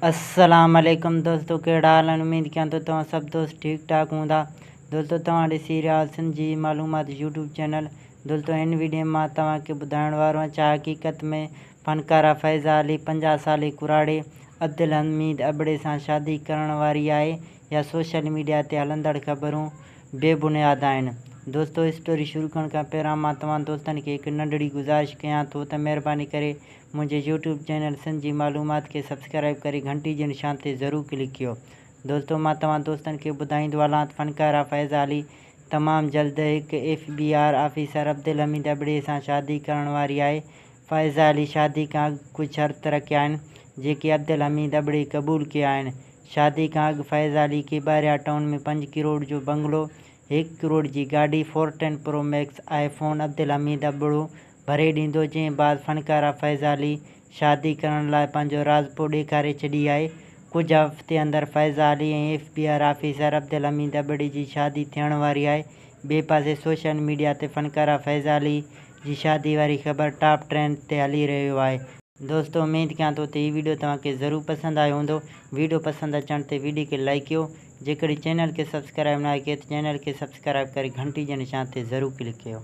السلام عليڪم دوستو ڪهڙا حال آهن اميد ڪيان ٿو توهان سڀ دوست ٺيڪ ٺاڪ هوندا دوستو توهان ڏسي رهيا آهيو سنڌ جي معلومات يوٽيوب چينل دوستو هن ويڊيو ۾ مان توهان کي ٻڌائڻ وارو آهيان ڇا حقيقت ۾ فنڪارا فيضا علي 50 سالي ڪراڙي عبدالحميد ابڙي سان شادي ڪرڻ واري آهي يا سوشل ميڊيا تي هلندڙ خبرون بي بنياد آهن. دوستو اسٽوري شروع ڪرڻ کان پهريان مان توهان دوستن کي هڪ ننڍڙي گذارش ڪيان ٿو ته مهرباني ڪري منهنجي يوٽيوب چينل سنڌ جي معلومات کي سبسڪرائيب ڪري گهنٽي جي نشان تي ضرور ڪلڪ ڪيو. دوستو مان توهان دوستن کي ٻڌائيندو هلان ته فنڪاره فيضه علي تمام جلد هڪ F B R officer Abdul Hameed Abro سان شادي ڪرڻ واري آهي. فيضه علي شادي کان اڳ ڪجهه شرط رکيا آهن جيڪي عبدالحميد ابڙي قبول ڪيا آهن. شادي کان اڳ فيض علي کي ٻاهريا ٽائون ۾ پنج ڪروڙ جو بنگلو، هڪ ڪروڙ جي گاڏي، 14 پرو ميڪس آء فون عبدالحميد ابڙو ڀري ڏيندو، جنهن بعد فنڪارا فيض علي شادي ڪرڻ لاء پنهنجو راضپو ڏيکاري ڇڏي آهي. ڪجهه هفتي اندر Faiza Ali ۽ F B R officer Abdul Hameed Abro جي شادي ٿيڻ واري آهي. ٻئي پاسي سوشل ميڊيا تي فنڪارا فيض علي جي شادي واري خبر ٽاپ ٽرينڊ تي هلي رهيو آهي. دوستو اميد ڪيان ٿو ته هي ويڊيو توهان کي ضرور پسند آيو هوندو ويڊيو پسند اچڻ تي ويڊيو کي لائيڪ ڪيو جيڪڏهن چينل کي سبسڪرائيب ناهي ڪيو ته چينل کي سبسڪرائيب ڪري گهنٽي جي نشان تي ضرور ڪلڪ ڪيو.